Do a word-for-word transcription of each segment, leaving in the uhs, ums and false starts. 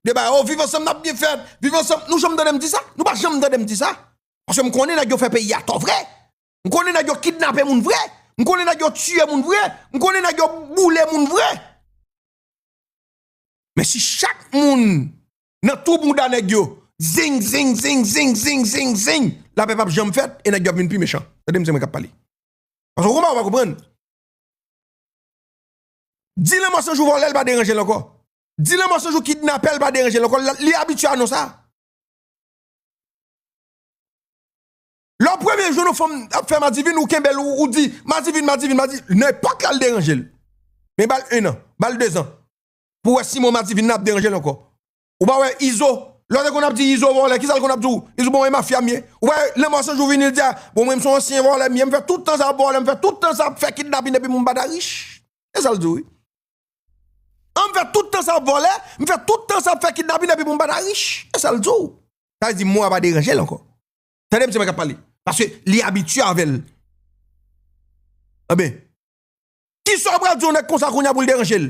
De bagay, oh, viv ansanm n ap byen fèt, viv ansanm, nou janm tande m di sa? Nou pa janm tande m di sa. Paske m konnen nèg yo fè peyi a tò vre. M konnen nèg yo kidnape moun vre. M konnen nèg yo tiye moun vre. M konnen nèg yo boule moun vre. Men si chak moun nan twou bouda nèg yo, zing, zing, zing, zing, zing, zing, zing, lapè p ap janm fèt e nèg yo ap vin pi mechan. Tande m, se mwen k ap pale. Paske w konprann, ou pa konprann. Di Lanmò San Jou vòlè l pa deranje l ankò. Di Lanmò San Jou kidnape l pa deranje l ankò. Li abitye a non sa. Lè w premye jwenn yon fanm ap fè madivin, ou kenbe l, ou, ou di, madivin, madivin, madivin. Nan epòk la, l deranje l. Men ba l en an, ba l dezan. Pou w wè si mo madivin nan ap deranje l ankò. Ou pa wè Izo, lè w te konn ap di Izo vòlè, kisa l konn ap di w? Izo, bon, e mafya m ye. Ou pa wè Lanmò San Jou vini, l di, a, bon, mwen, m se yon ansyen vòlè, m ye, m fè tout tan sa ap vòlè, m fè tout tan sa ap fè kidnapin epi moun pa ta rich. E sa l di w, wi. An, m fè tout tan sa ap vòlè, m fè tout tan sa ap fè kidnapin epi pou m pa ta rich. E sa l di w. Sa vle di mo a pa deranje l ankò. Tande m, se mwen k ap pale. Paske li abitye avè l. Anben, kisa w pral di yon nèg konsa kounye a pou l deranje l?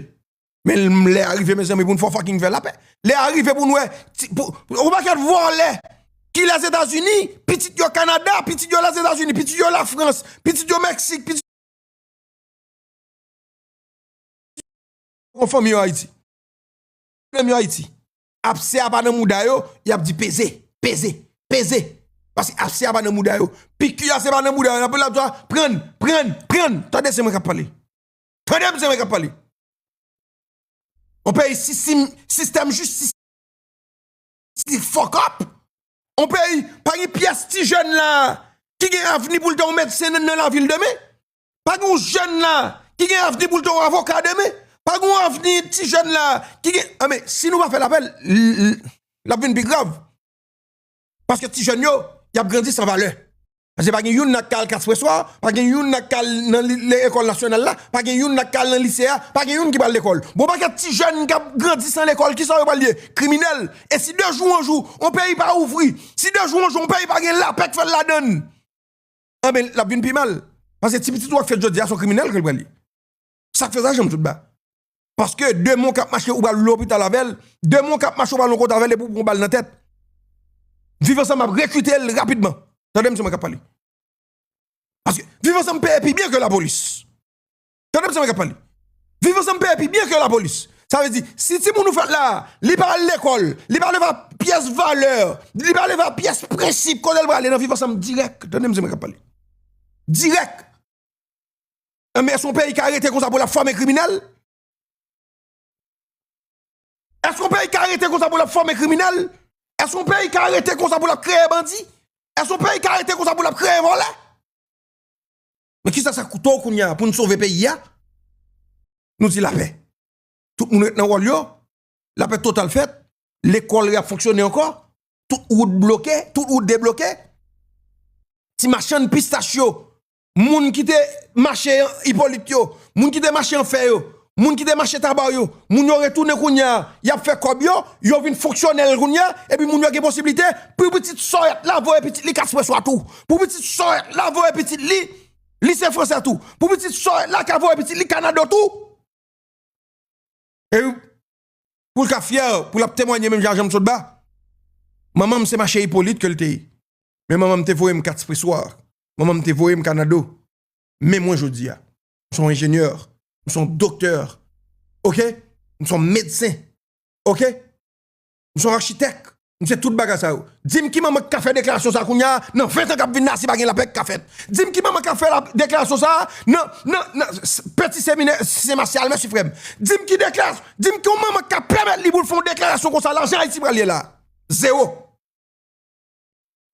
Men lè a rive, mezanmi, pou n fò fucking fè lapè. Lè a rive pou n wè, ti, pou, yon pakèt vòlè ki Lèzetazini, pitit yo Kanada, pitit yo Lèzetazini, pitit yo Lafrans, pitit yo Meksik, pitit Gon fanmi yo Ayiti. Pwoblèm yo Ayiti. Abse a pa nan mouda yo, y ap di peze, peze, peze. Paske abse a pa nan mouda yo. Piki a se pa nan mouda yo. N ap di, prann, prann, prann. Tande, se mwen k ap pale. Tande m, se mwen k ap pale. On peyi sistèm, sistèm jistis ki fuck up. On peyi, pa gen pyès ti jèn la ki gen avni pou l te yon medsen nan, nan lavil demen. Pa gen yon jèn la ki gen avni pou l te yon avoka demen. Pa gen yon avni ti jèn la ki gen, anben, si nou pa fè lapè, l, l, l ap vin pi grav. Paske ti jèn yo, y ap grandi san valè. Paske pa gen youn nan k al Kaspreswa, pa gen youn nan k al nan li, lekòl nasyonal la, pa gen youn nan k al nan lise a, pa gen youn ki pral lekòl. Bon, pakèt ti jèn k ap grandi san lekòl, kisa yo pral ye? Kriminèl. E si de jou an jou, on peyi pa ouvri, si de jou an jou, on peyi pa gen lapè k fèt ladann, anben, l ap vin pi mal. Paske ti pitit ou a k fèt jodi a, se yon kriminèl ke l pral ye. Sa k fè sa, janm tout ba. Paske de men w k ap mache, ou pral lopital avè l. De men w k ap mache, ou pral yon kote avè l, epi w pran bal nan tèt. Viv Ansanm ap rekite l rapidman. Tande m, se mwen k ap pale. Paske Viv Ansanm peye pi byen ke lapolis. Tande m, se mwen k ap pale. Viv Ansanm peye pi byen ke lapolis. Sa vle di, si timoun ou fèt la, li pa al lekòl, li pa leve ak pyès valè, li pa leve ak pyès prensip, kote l prale? Nan Viv Ansanm dirèk. Tande m, se mwen k ap pale. Dirèk. Enben, èske yon peyi ka rete konsa pou l ap fòme kriminèl? Èske yon peyi ka rete konsa pou l ap fòme kriminèl? Èske yon peyi ka rete konsa pou l ap kreye bandi? Èske yon peyi ka rete konsa pou l ap kreye vòlè? Men kisa sa koute w kounye a pou n sove peyi a? Nou di lapè. Tout moun ret nan wòl yo. Lapè total fèt. Lekòl yo ap fonksyone ankò. Tout wout bloke, tout wout debloke. Ti machann pistach yo, moun ki te mache Ipolit yo, moun ki te mache Anfè yo, moun ki te mache Taba yo, moun yo retounen kounye a, y ap fè kòb yo, yo vin fonksyonèl kounye a, epi moun yo gen posiblite pou pitit sòyèt la voye pitit li Kaspreswa tou, pou pitit sòyèt la voye pitit li lise fransè tou, pou pitit sòyèt la ka voye pitit li Kanada tou. E pou l ka fyè, pou l ap temwanye menm jan ak Janm Sotba. Manman m se mache Ipolit ke l te ye. Men manman m te voye m Kaspreswa. Manman m te voye m Kanado. Men mwen jodi a, m se yon enjenyè, m se yon doktè. Oke? M se yon medsen. Oke? M se yon achitèk. M se tout bagay sa yo. Di m ki manman k ka fè deklarasyon sa a kounye a, nan ven tan k ap vin la, si pa gen lapè k ka fèt. Di m ki manman k ka fè la, deklarasyon sa a, nan, nan, nan s-, peti seminè Sen Masyal, mèsi frè m. Di m ki deklarasyon, di m ki yon manman k ka pèmèt li pou l fè yon deklarasyon konsa, lajan Ayiti pral ye la. Zewo.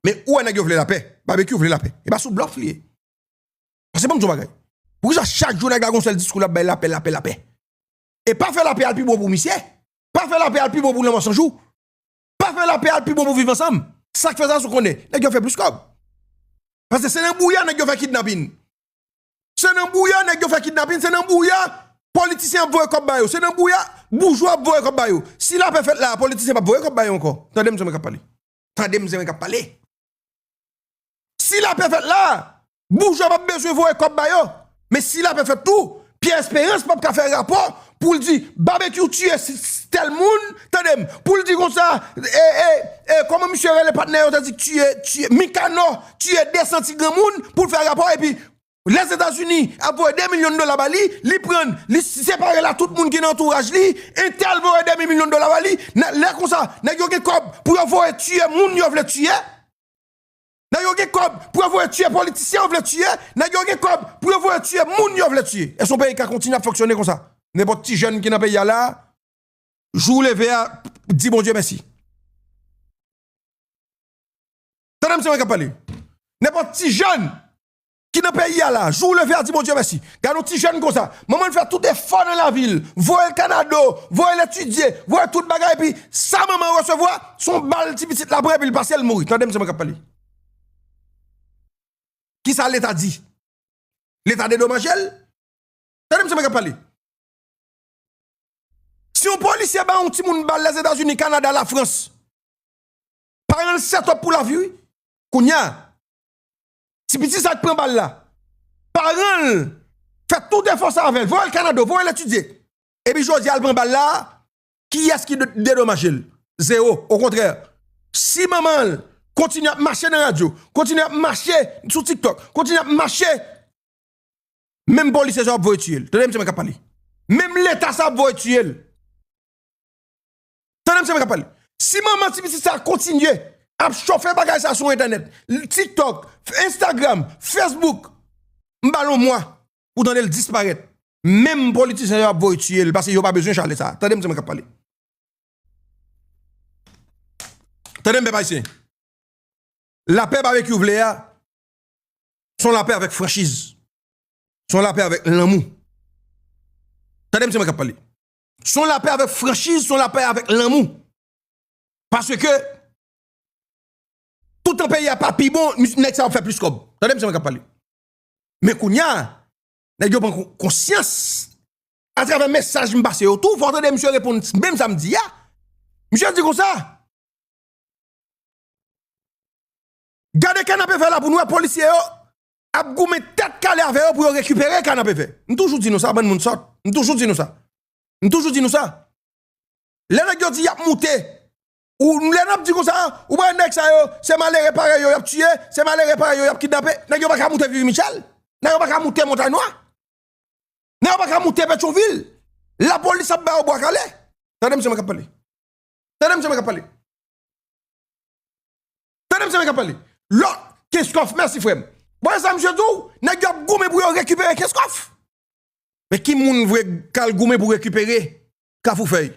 Men ou wè nèg yo vle lapè. Babekyou vle lapè. E pa sou blòf li ye. Paske ban m di w yon bagay. Poukisa chak jou nèg la gon sèl diskou l ap bay lapè, lapè, lapè? E pa fè lapè al pi bon pou misye. Pa fè lapè al pi bon pou Lanmò San Jou. Pa fè lapè al pi bon pou Viv Ansanm. Sa k fè sa, se w konnen, nèg yo fè plis kòb. Paske se nan bwouya nèg yo fè kidnapin. Se nan bwouya nèg yo fè kidnapin, se nan bwouya politisyen ap voye kòb ba yo, se nan bwouya boujwa ap voye kòb ba yo. Si lapè fèt la, politisyen p ap voye kòb ba yo ankò. Tande m, se mwen k ap pale. Tande m, se mwen k ap pale. Si lapè fèt la, boujwa p ap bezwen voye kòb ba yo. Men si lapè fèt tou, Pyè Esperans p ap ka fè rapò pou l di Babekyou tiye s- s- tèl moun, tande m, pou l di konsa, e, e, e, kòman misye rele patnè yo, ta di tiye, tiye, Mikano tiye de san ti granmoun pou l fè rapò, epi Lèzetazini ap voye de milyon dola ba li, li pran, li separe l ak tout moun ki nan antouraj li, entèl voye de milyon dola ba li, nan- lè konsa, nèg yo gen kòb pou yo voye tiye moun yo vle tiye. Nèg yo gen kòb pou yo voye tiye politisyen yo vle tiye. Nèg yo gen kòb pou yo voye tiye moun yo vle tiye. Èske yon peyi ka kontinye ap fonksyone konsa? Nenpòt ti jèn ki nan peyi a la, jou w leve a, di Bondye mèsi. Tande m, se mwen k ap pale. Nenpòt ti jèn ki nan peyi a la, jou w leve a, di Bondye mèsi. Gade yon ti jèn konsa. Manman l fè tout efò nan lavi l. Voye l Kanado, voye l etidye, voye tout bagay, epi sa manman resevwa, se yon bal ti pitit la pran, epi l pase, l mouri. Tande m, se mwen k ap pale. Kisa Leta di? Leta dedomaje l? Tande m, se mwen k ap pale. Si yon polisye ba yon timoun bal Lèzetazini, Kanada, Lafrans, paran l set up pou lavi, wi. Kounye a, ti piti sa k pran bal la, paran l fè tout efò sa avè l, voye l Kanada, voye l etidye. Epi jodi a, l pran bal la, kiyès ki de- dedomaje l? Zewo. Okontrè, si manman l kontinye ap mache nan radyo, kontinye ap mache sou TikTok, kontinye ap mache, menm polisye sa yo ap voye tiye l. Tande m, se mwen k ap pale. Menm Leta sa ap voye tiye l. Tande m, se mwen k ap pale. Si manman ti pitit sa kontinye ap chofe bagay sa sou entènèt, TikTok, Instagram, Facebook, m ba l yon mwa pou tande l disparèt. Menm politisyen yo ap voye tiye l, paske yo pa bezwen chalè sa. Tande m, se mwen k ap pale. Tande m, pèp ayisyen. Lapè Babekyou vle a, se yon lapè avèk franchiz. Se yon lapè avèk lanmou. Tande m, se mwen k ap pale. Se yon lapè avèk franchiz, se yon lapè avèk lanmou. Paske toutan peyi a pa pi bon, nèg sa yo ap fè plis kòb. Tande m, se mwen k ap pale. Men kounye a, nèg yo pran kon- konsyans atravè mesaj m pase yo tou. Fò w tande misye reponn menm sa m di a. Misye di konsa, gade kanapevè la pou n wè polisye yo ap goumen tèt kale avè yo pou yo rekipere kanapevè. M toujou di nou sa, bann moun sòt. M toujou di nou sa. M toujou di nou sa. Lè nèg yo di y ap moute, ou lè n ap di konsa, ou wè nèg sa yo, se malere parèy yo y ap tiye, se malere parèy yo y ap kidnape, nèg yo pa ka moute Vivi Mitchell, nèg yo pa ka moute Montay Nwa, nèg yo pa ka moute Petyonvil. Lapolis ap ba yo bwa kale. Tande m, se mwen k ap pale. Tande m, se mwen k ap pale. Tande m, se mwen k ap pale. Lòt, Kenskòf, mèsi frè m. Bon, e sa misye di w, nèg yo ap goumen pou yo rekipere Kenskòf. Men ki moun vre k al goumen pou rekipere Kafou Fèy?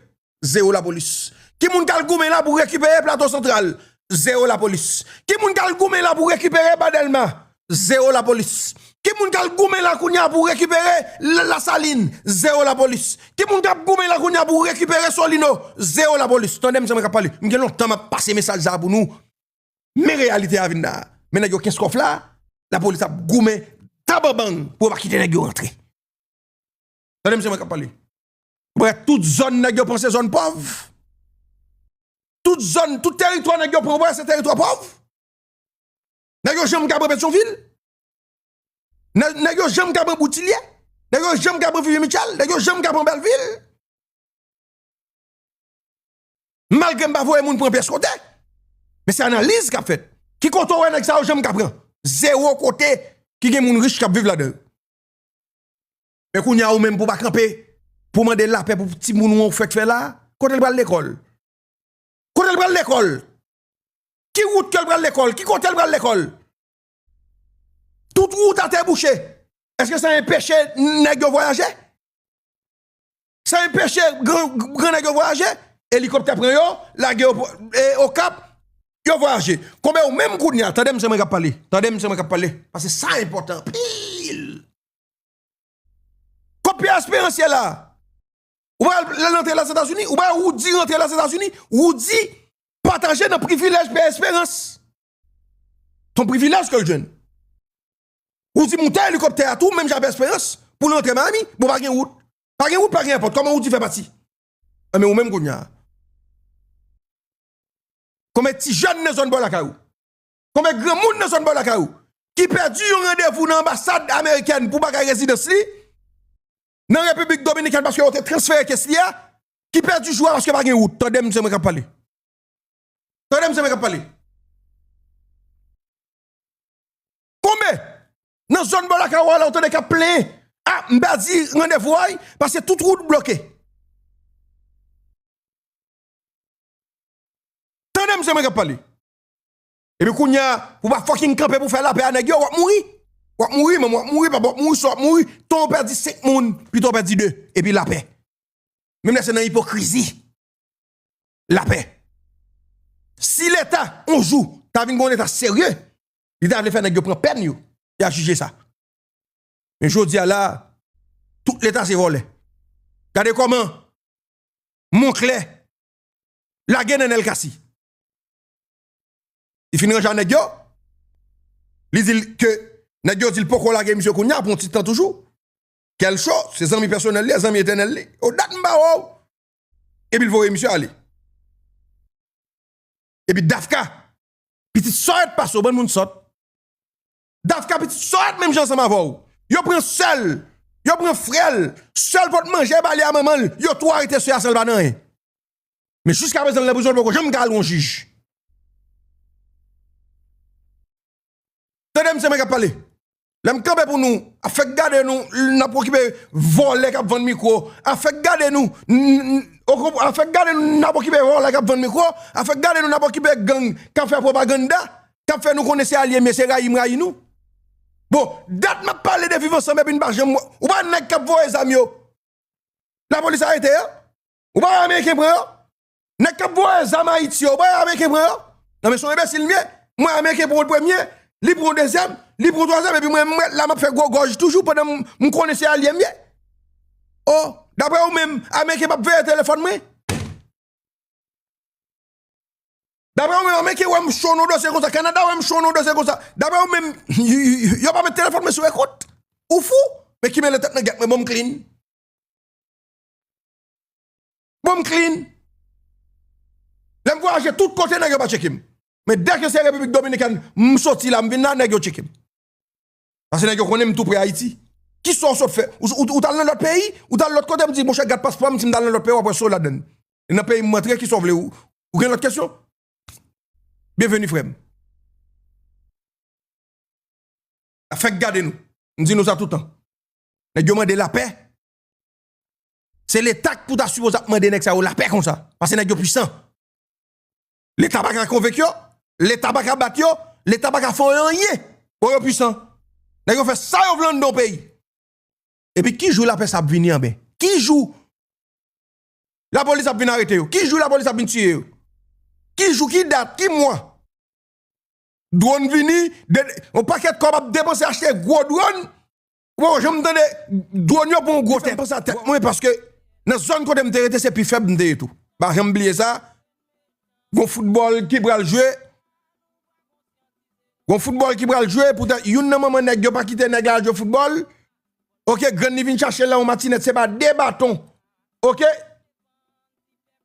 Zewo lapolis. Ki moun k al goumen la pou rekipere Plato Santral? Zewo lapolis. Ki moun k al goumen la pou rekipere Ba Dèlma? Zewo lapolis. Ki moun k al goumen la kounye a pou rekipere La- Lasalin? Zewo lapolis. Ki moun k ap goumen la kounye a pou rekipere Solino? Zewo lapolis. Tande m, se mwen k ap pale. M gen lontan m ap pase mesaj sa a pou nou. Men reyalite a vin la. Men nèg yo Kenskòf la, lapolis ap goumen tabanbang pou yo pa kite nèg yo rantre. Tande m, se mwen k ap pale. Ou wè tout zòn nèg yo pran se zòn pòv. Tout zòn, tout teritwa nèg yo pran, ou wè se teritwa pòv. Nèg yo janm ka pran Petyonvil. Nèg, nèg yo janm ka pran Boutilye. Nèg yo janm ka pran Vivi Mitchell. Nèg yo janm ka pran Bèlvil. Malgre m pa voye moun pran pyès kote. Men se analiz k ap fèt. Ki kote w wè nèg sa yo janm ka pran? Zewo kote ki gen moun rich k ap viv ladan yo. Men kounye a ou menm pou w pa kanpe, pou w mande lapè pou timoun ou an ou fèk fè la, kote l pral lekòl? Kote l pral lekòl? Ki wout ke l pral lekòl? Ki kote l pral lekòl? Tout wout atè bouche. Èske sa enpeche nèg yo vwayaje? Sa enpeche gran, gran nèg yo vwayaje? Elikoptè pran yo, lage yo e, Okap, yo vwayaje. Konbyen ou menm kounye a? Tande m, se mwen k ap pale. Tande m, se mwen k ap pale. Paske sa enpòtan anpil. Kot Pyè Esperans ye la? Ou pa wè l rantre Lèzetazini? Ou pa wè Roudy rantre Lèzetazini? Roudy pataje nan privilèj Pyè Esperans. Se yon privilèj ke l jwenn. Roudy moute elikoptè a tou, menm jan Pyè Esperans, pou l rantre Miami. Bon, pa gen wout. Pa gen wout, pa gen èpòt. Kòman Roudy fè pati? Enben, ou menm kounye a. Konbyen ti jèn nan zòn bò lakay ou? Konbyen granmoun nan zòn bò lakay ou ki pèdi yon randevou nan anbasad amerikèn pou bagay rezidans li? nan Repiblik Dominikèn paske yo te transfere kes li a, ki pèdi jou a paske pa gen wout. Tande m, se mwen k ap pale. Tande m, se mwen k ap pale. Konbe nan zòn bò lakay ou a la, ou tande k ap plenyen. A, m pèdi randevou a, paske tout wout bloke. Tande m, se mwen k ap pale. Epi kounye a, pou pa fucking kanpe pou fè lapè a nèg yo, w ap mouri. W ap mouri, manman, w ap mouri, papa, w ap mouri, sè w ap mouri. Tan w pèdi senk moun, pito w pèdi de. Epi lapè. Menm lè se nan ipokrizi. Lapè. Si Leta, yon jou, ta vin gen yon Leta serye, li ta vle fè nèg yo pran pèn yo, y a jije sa. Men jodi a la, tout Leta se vòlè. Gade kòman Monklè lage Nènèl Kasi. Li fin ranje a nèg yo. Li di l ke nèg yo di l poko lage misye kounye a pou yon ti tan toujou. Kèl cho, se zanmi pèsonèl li, zanmi etènèl li. O dat m pa wè w. Epi l voye misye ale. Epi Dafka, pitit sòt pase w, bann moun sòt. Dafka pitit sòt menm jan ansanm avè w. Yo pran sè l, yo pran frè l, sè l pot manje ba li a manman l, yo tou arete sè a san l pa nan anyen. Men jiska prezan l nan prizon, l poko janm ka al yon jij. Tande m, se mwen k ap pale. Lè m kanpe pou nou, afèk gade nou, n ap okipe vòlè k ap vann mikwo. Afèk gade nou, n- n- afèk gade nou, n ap okipe vòlè k ap vann mikwo. Afèk gade nou, n ap okipe gang k ap fè pwopaganda, k ap fè nou konnen se alye m ye, se rayi m rayi nou. Bon, dat m ap pale de viv ansanm epi n pa janm wè. Ou pa nèg k ap voye zam yo. Lapolis arete yo. Ou pa wè Ameriken pran yo? Nèg k ap voye zam Ayiti yo, ou pa wè Ameriken pran yo? Non, men se yon enbesil m ye. Mwen, Ameriken pran yon premye, li pran yon dezyèm, li pran yon twazyèm, epi mwen, mwen la, m ap fè gwo gòj toujou pandan m, m konnen se alye m ye. O, daprè ou menm, Ameriken p ap veye telefòn mwen? Daprè ou menm, Ameriken wè m cho nan dosye konsa, Kanada wè m cho nan dosye konsa. Daprè ou menm, yo pa met telefòn mwen sou ekout? Ou fou? Men ki mele tèt nan gèt mwen, bon m clean. Bon m clean. Lè m vwayaje tout kote, nèg yo pa tcheke m. Men dèke se Repiblik Dominikèn, m soti la, m vin la, nèg yo tcheke m. Paske nèg yo konnen m tou pre Ayiti. Kisa w sot fè? Ou, ou, ou t al nan lòt peyi? Ou t al lòt kote? M di, monchè, gad paspò m, si m t al nan lòt peyi, w ap wè si w ladann. E nan peyi m antre, kisa w vle? Ou, ou gen lòt kesyon? Byenveni, frè m. Afèk gade nou. M di nou sa toutan. Nèg yo mande lapè. Se Leta k pou ta sipoze ap mande nèg sa yo lapè konsa. Paske nèg yo pwisan. Leta pa ka konvenk yo, Leta pa ka bat yo, Leta pa ka fè yo anyen. Bon, yo pwisan. Nèg yo fè sa yo vle anndan yon peyi. Epi ki jou lapè sa ap vini anben? Ki jou lapolis ap vin arete yo? Ki jou lapolis ap vin tiye yo? Ki jou, ki dat, ki mwa? Dwòn vini, de, yon pakèt kòb ap depanse achte gwo dwòn. Ou poko janm tande dwòn yo pran yon gwo tèt. Panse a tèt mwen paske nan zòn kote m te rete se pi fèb m te ye tou. Pa janm bliye sa. Gon foutbòl ki pral jwe. Gon foutbòl ki pral jwe. Poutèt youn nan manman nèg yo pa kite nèg la al jwe foutbòl. Oke, grann li vin chache l la yon matinèt, se pa de baton. Oke?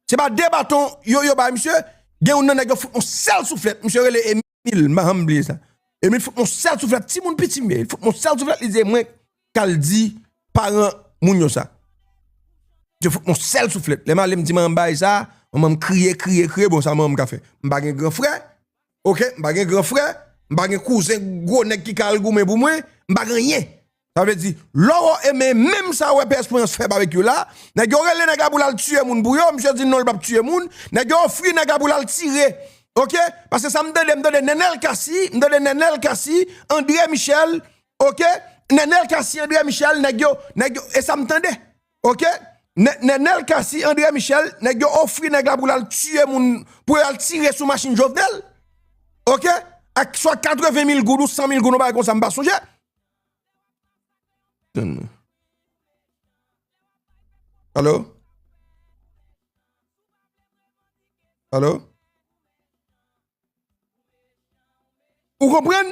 Se pa de baton yo, yo bay misye. Gen youn nan nèg yo fout yon sèl souflèt. Misye rele Emil, m pa janm bliye sa. Emil fout yon sèl souflèt. Timoun piti m ye. Li fout yon sèl souflèt, li di mwen k al di paran moun yo sa. Misye fout yon sèl souflèt. Lè m ale, m di manman m bagay sa, manman m kriye, kriye, kriye. Bon, sa manman m ka fè? M pa gen gran frè. Oke, m pa gen gran frè, m pa gen kouzen gwo nèg ki ka al goumen pou mwen, m pa gen anyen. Sa vle di, lè w wè, e men menm sa w wè P S Prince fè babekyou la, nèg yo rele nèg la pou l al tiye moun pou yo, misye di non, l p ap tiye moun, nèg yo ofri nèg la pou l al tire. Oke, paske sa m tande, m tande Nènèl Kasi, m tande Nènèl Kasi, André Michel, oke, Nènèl Kasi, André Michel, nèg yo, nèg yo, e sa m tande. Oke? Nè- Nènèl Kasi, André Michel, nèg yo ofri nèg la pou l al tiye moun, pou l al tire sou machin Jovenel. Oke? Ak swa katreven mil goud ou san mil goud, yon bagay konsa, m pa sonje. Tann mwen. Alo? Alo? Ou konprann?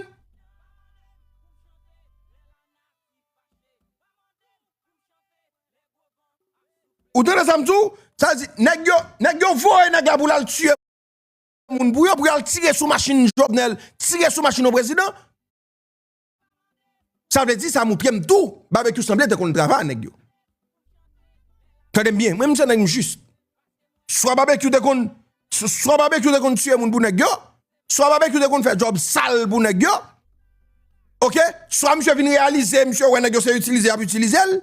Ou tande sa m di w? Sa vle di, nèg yo, nèg yo voye nèg la pou l al tiye moun pou yo, pou y al tire sou machin Jovenel, tire sou machin yon prezidan. Sa vle di, sa moutre m tou, Babekyou sanble te konn travay ak nèg yo. Tande m byen, mwen m se nèg m jis. Swa Babekyou te konn, swa Babekyou te konn tiye moun pou nèg yo, swa Babekyou te konn fè djòb sal pou nèg yo. Oke? Swa misye vin reyalize, misye wè nèg yo se itilize y ap itilize l.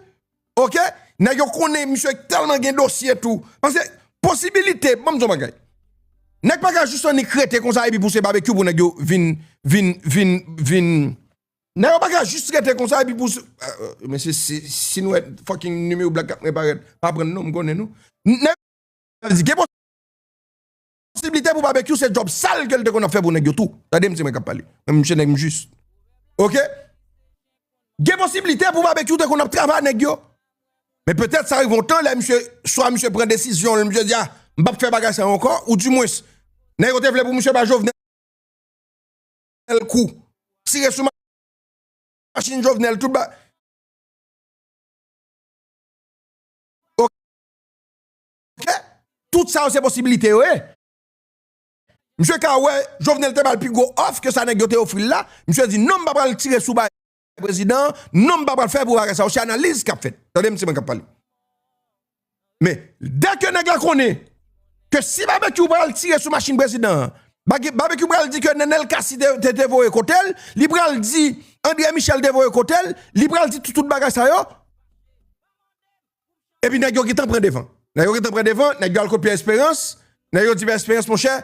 Oke? Nèg yo konnen misye tèlman gen dosye tou. Paske posibilite, ban m di yon bagay. Nèg pa ka jis annik rete konsa epi pou se Babekyou pou nèg yo vin, vin, vin, vin. Nèg yo pa ka jis rete konsa epi pou se, euh, mesye, si, si nou wè fucking nimewo Black Cat mwen parèt, pa pran non, m konnen nou. Nèg yo di, gen posiblite pou Babekyou se djòb sal ke l te konn ap fè pou nèg yo tou. Tande m, se mwen k ap pale. Mwen, misye nèg m jis. Oke? Gen posiblite pou Babekyou te konn ap travay nèg yo. Men petèt sa rive yon tan lè misye, swa misye pran desizyon l, misye di, a, m p ap fè bagay sa yo ankò, oudimwens, nèg yo te vle pou misye bay Jovenel kou. Tire sou machin Jovenel, tout ba. Oke? Tout sa yo se posibilite yo ye. Misye ka wè Jovenel te ba l pi gwo òf ke sa nèg yo te ofri l la. Misye di, non, m pa pral tire sou bagay prezidan an, non, m pa pral fè pou bagay sa yo. Se analiz k ap fèt. Tande m, se mwen k ap pale. Men, dèke nèg la konnen ke si Babekyou pral tire sou machin prezidan an, Babekyou pral di ke Nenel Cassy te, te, te voye kote l, li pral di André Michel te voye kote l, li pral di tout, tout bagay sa yo. Epi nèg yo gentan pran devan. Nèg yo gentan pran devan, nèg yo al kot Pierre Espérance, nèg yo di Pierre Espérance, monchè,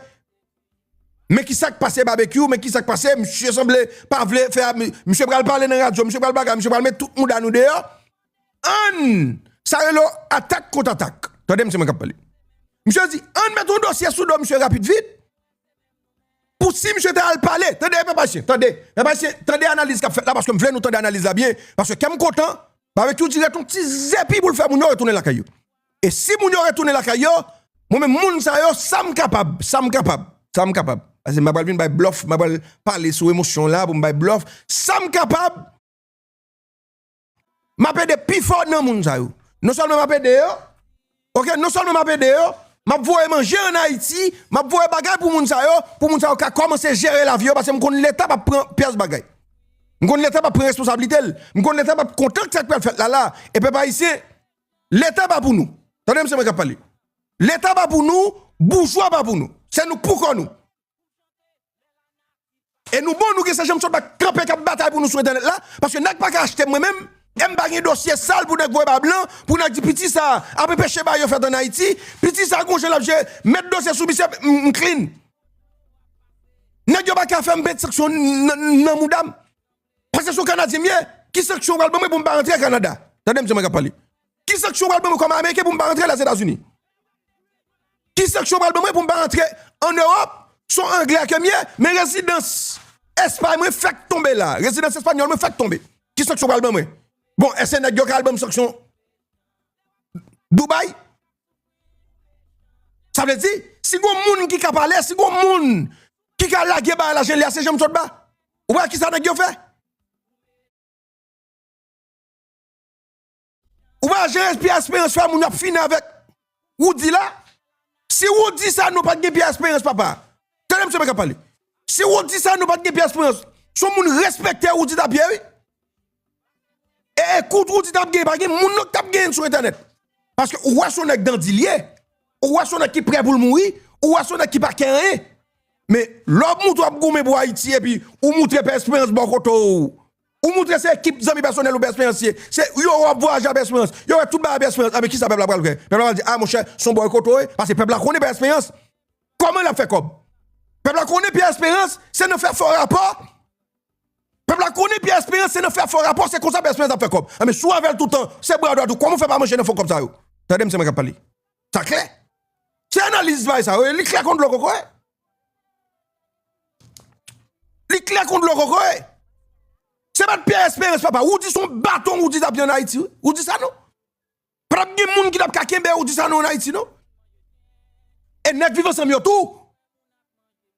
men ki sa k pase Babekyou, men ki sa k pase, misye sanble pa vle fè, misye pral pale nan radyo, misye pral bagay, misye pral met tout mouda nou deyò. Ann! Sa rele w atak kont atak. Tande m, se mwen k ap pale. Misye di, ann met yon dosye sou do misye rapid vit. Pou si misye ta al pale, tande, pèp ayisyen, tande, pèp ayisyen, tande analiz k ap fèt la, paske m vle nou tande analiz la byen, paske kè m kontan, Babekyou di ret yon ti zepi pou l fè moun yo retounen lakay yo. E si moun yo retounen lakay yo, mwen menm moun sa yo, sa m kapab, sa m kapab, sa m kapab. Paske m pa pral vin bay blòf, m pa pral pale sou emosyon la pou m bay blòf. Sa m kapab, m ap ede pifò nan moun sa yo. Non sèlman m ap ede yo, oke, non sèlman m ap ede yo, m ap voye manje ann Ayiti, m ap voye bagay pou moun sa yo, pou moun sa yo ka kòmanse jere lavi yo, paske m konn Leta p ap pran pyès bagay. M konn Leta p ap pran responsablite l. M konn Leta p ap kontan k sa k pral fèt la la. E pèp ayisyen, Leta pa pou nou. Tande m, se mwen k ap pale. Leta pa pou nou, boujwa pa pou nou. Se nou pou kò nou. E nou bon, nou gen se Janm Sòt Ba k kanpe, k ap batay pou nou sou entènèt la, paske nèg pa ka achte m mwen menm, e m pa gen dosye sal pou nèg voye ba blan, pou nèg di piti sa ap anpeche bagay yo fèt ann Ayiti, piti sa gon jan l ap jere, met dosye sou misye, m, m clean. Nèg yo pa ka fè m met sanksyon nan, nan mouda m. Paske se yon Kanadyen m ye, ki sanksyon w pral ban mwen pou m pa rantre Kanada? Tande m, se mwen k ap pale. Ki sanksyon w pral ban mwen kòm Ameriken pou m pa rantre Lèzetazini? Ki sanksyon w pral ban mwen pou m pa rantre ann Ewòp? Se yon Anglè ke m ye, men rezidans Espay mwen fèk tonbe la. Rezidans espanyòl mwen fèk tonbe. Ki sanksyon w pral ban mwen? Bon, èske nèg yo ka al ban m sanksyon Dubai? Sa vle di, si gon moun ki ka pale, si gon moun ki ka lage bagay la jan l ye a, se Janm Sòt Ba. Ou wè kisa nèg yo fè? Ou pa jere Pierre Espérance fè moun y ap fini avèk Roody la. Si Roody Sanon pa t gen Pierre Espérance, papa. Tande m, se mwen k ap pale. Si Roody Sanon pa t gen Pierre Espérance, se yon moun respekte Roody t ap ye, wi. E ekout Roody t ap gen, pa gen moun non k t ap gen sou entènèt. Paske ou wè se yon nèg dandi l ye. Ou wè se yon nèg ki prè pou l mouri. Ou wè se yon nèg ki pa kè anyen. Men lè w ap montre w ap goumen pou Ayiti epi ou montre Pierre Espérance bò kote w. Ou montre se ekip zanmi pèsonèl ou Pierre Espérance ye. Se yo w ap vwayaje a Pierre Espérance. Yo wè tout bagay Pierre Espérance. Anben kisa pèp la pral fè? Pèp la pral di, a monchè, se yon bò kote w ye. Paske pèp la konnen Pierre Espérance. Kòman l ap fè kòb? Pèp la konnen Pierre Espérance, se nan fè fo rapò. Pèp la konnen Pierre Espérance, se nan fè fo rapò, se konsa Pierre Espérance ap fè kòb. Anben si w avè l toutan, se bra dwat ou, kòman w fè pa manje nan fo kòb sa yo? Tande m, se mwen k ap pale. Sa klè? Se analiz bagay sa yo ye, li klè kon dlo kokoye. Li klè kon dlo kokoye. Se pa t Pierre Espérance, papa. Roody se yon baton Roody t ap ye ann Ayiti, wi. Roody Sanon. Pa t ap gen moun ki t ap ka kenbe Roody Sanon ann Ayiti, non. E nèg Viv Ansanm yo tou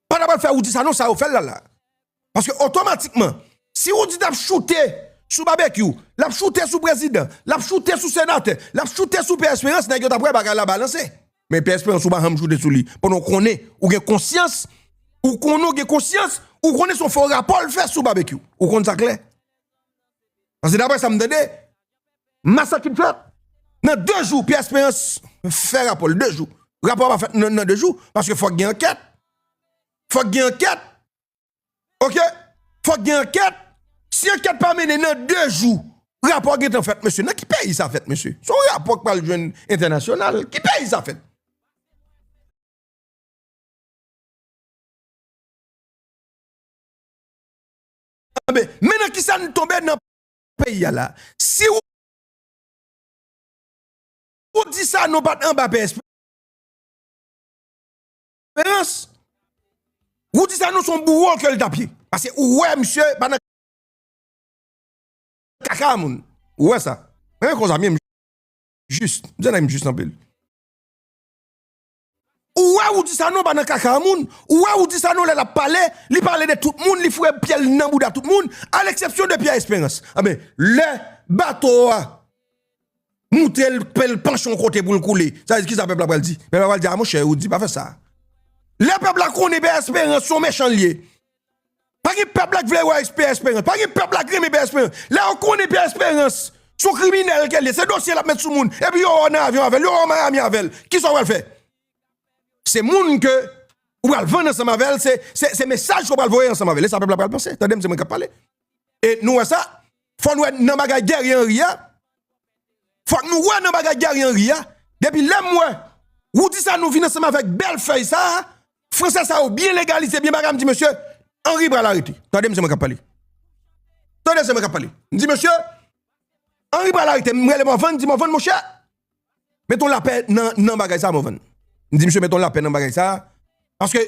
pa t ap pral fè Roody Sanon sa yo fè l la la. Paske otomatikman, si Roody t ap choute sou Babekyou, l ap choute sou prezidan, l ap choute sou senatè, l ap choute sou Pierre Espérance, nèg yo t ap wè bagay la balanse. Men Pierre Espérance, ou pa janm choute sou li. Pandan w konnen, ou gen konsyans, ou konnen w gen konsyans, ou konnen se yon fo rapò l fè sou Babekyou. Ou konn sa klè. Paske daprè sa m tande, masak ki t fèt, Nan de jou, Pierre Espérance fè rapò l, de jou. Rapò a pa fèt nan, nan de jou, paske fòk gen ankèt. Fòk gen ankèt. Oke? Fòk gen ankèt. Si ankèt pa mennen nan de jou, rapò gentan fèt, mesye. Nan ki peyi sa fèt, mesye? Se yon rapò k pral jwenn entènasyonal. Ki peyi sa fèt? Anben, men nan ki sa n tonbe nan peyi a la? Si ou, ou di sa nou pa t anba P S P, Esperans, ou di sa nou se yon bouwo ke l t ap ye. Paske ou wè misye pa nan kaka moun. Ou wè sa. Mwen konsa, men jis. M di nèg m jis anpil. Ou wè ou di sa non pa nan kaka moun. Ou wè ou di sa non lè l ap pale, li pale de tout moun, li foure pye l nan bouda tout moun, à l'exception de Pierre Espérance. Anben, lè bato a moute l, pè l panche yon kote pou l koule. Sa vle di kisa pèp la pral di? Pèp la pral di, a monchè, ou di pa fè sa. Lè pèp la konnen Pierre Espérance se yon mechan l ye. Pa gen pèp la k vle wè Pierre Espérance. Pa gen pèp la k renmen Pierre Espérance. Lè yo konnen Pierre Espérance se yon kriminèl ke l ye, se dosye l ap met sou moun, epi yo wè w nan avyon avè l, yo wè w Miami avè l, kisa w pral fè? Se moun ke ou pral vann ansanm avè l, se, se, se mesaj ke w pral voye ansanm avè l. E sa pèp la pral panse. Tande m, se mwen k ap pale. E nou wè sa, fò n wè nan bagay Guerrier Henry a, fòk nou wè nan bagay Guerrier Henry a, depi lè m wè ou di sa nou vin ansanm avèk bèl fèy sa a, fransè sa yo byen legalize, byen bagay, m di mesye, Henry pral arete. Tande m, se mwen k ap pale. Tande, se mwen k ap pale. M di mesye, Henry pral arete. M rele Morvan, m di Morvan, monchè, met yon lapè nan, nan bagay sa, Morvan. M di misye met yon lapè nan bagay sa, paske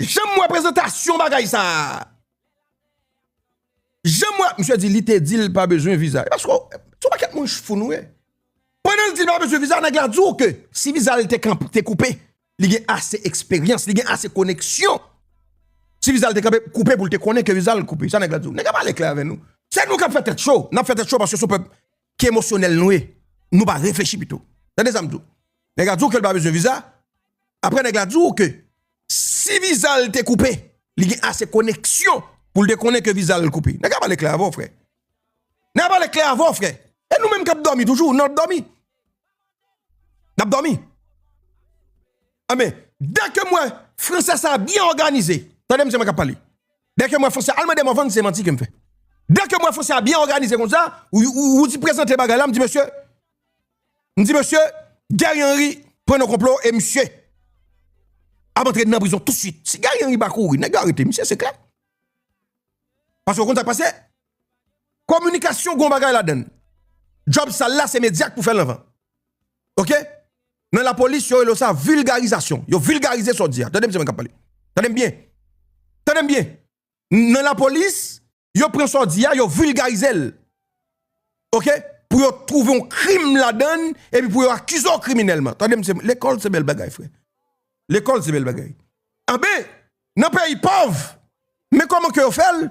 jan m wè prezantasyon bagay sa, jan m wè, misye di li te di l pa bezwen viza. E paske se yon pakèt moun fou nou ye. Pandan l di l pa bezwen viza, nèg la di w ke si viza l te kanpe, te koupe, li gen ase eksperyans, li gen ase koneksyon. Si viza l te kanpe, koupe pou l te konnen ke viza l koupe. Sa nèg la di w. Nèg la pale klè avè nou. Se nou k ap fè tèt cho. N ap fè tèt cho paske se yon pèp ki emosyonèl nou ye. Nou pa reflechi pito. Tande sa m di w. Nèg la di w ke l pa bezwen viza. Apre nèg la di w ke si viza l te koupe, li gen ase koneksyon pou l te konnen ke viza l koupe. Nèg la pale klè avè w, frè. Nèg la pale klè avè w, frè. E nou menm k ap dòmi toujou, n ap dòmi. N ap dòmi. Anben, dèke m wè fransè sa byen òganize, tande m, se mwen k ap pale. Dèke m wè fransè, al mande Morvan si se manti ke m fè. Dèke m wè fransè a byen òganize konsa, ou, ou, ou di prezante bagay la, m di mesye, m di mesye, Guerrier Henry pran nan konplo e misye ap antre nan prizon tousuit. Si Guerrier Henry pa kouri, nèg yo arete misye, se klè. Paske w konn sa k pase? Kominikasyon gon bagay ladan l. Djòb sal la, se medya k pou fè l anvan. Oke? Nan lapolis, yo rele sa vilgarizasyon. Yo vilgarize sa w di a. Tande m, se mwen k ap pale. Tande m byen. Tande m byen. Nan lapolis, yo pran sa w di a, yo vilgarize l. Oke? Pou yo twouve yon krim ladan l, epi pou yo akize w kriminèlman. Tande m, se, lekòl se bèl bagay, frè. Lekòl se bèl bagay. Anben, nan peyi pòv, men kòman ke yo fè l?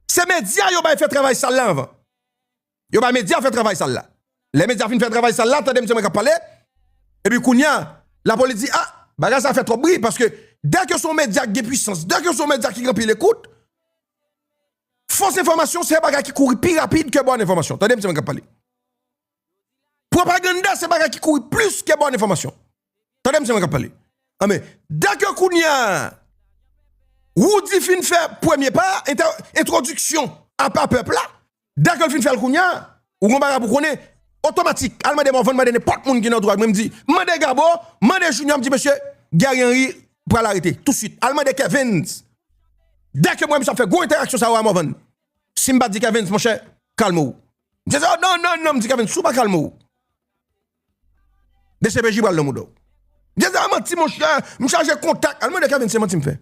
Se medya yo bay fè travay sal la anvan. Yo bay medya fè travay sal la. Lè medya fin fè travay sal la, tande m, se mwen k ap pale. Epi kounye a, lapolis di, a, bagay sa fè twòp bri, paske dèke se yon medya ki gen pwisans, dèke se yon medya ki gen anpil ekout, fos enfòmasyon se bagay ki kouri pi rapid ke bòn enfòmasyon. Tande m, se mwen k ap pale. Pwopaganda se bagay ki kouri plis ke bòn enfòmasyon. Tande m, se mwen k ap pale. Anben, dèke kounye a, Roody fin fè premye pa, entè-, entwodiksyon a pa pèp la, dèke l fin fè l kounye a, ou gon bagay pou konnen, otomatik, al mande Morvan, mande nenpòt moun ki nan antouraj mwen, m di, mande Gabo, mande Junior, m di, mesye, Guerrier Henry pral arete, tousuit. Al mande Kevens. Dèke m wè misye ap fè gwo entèraksyon sa yo a Morvan. Si m pa di Kevens, monchè, kalme w. Misye di, oh, non, non, non, m di Kevens, si w pa kalme w, D C P J pral nan mouda w. Misye di, a manti, monchè, m chaje kontak. Al mande Kevens, se manti m fè.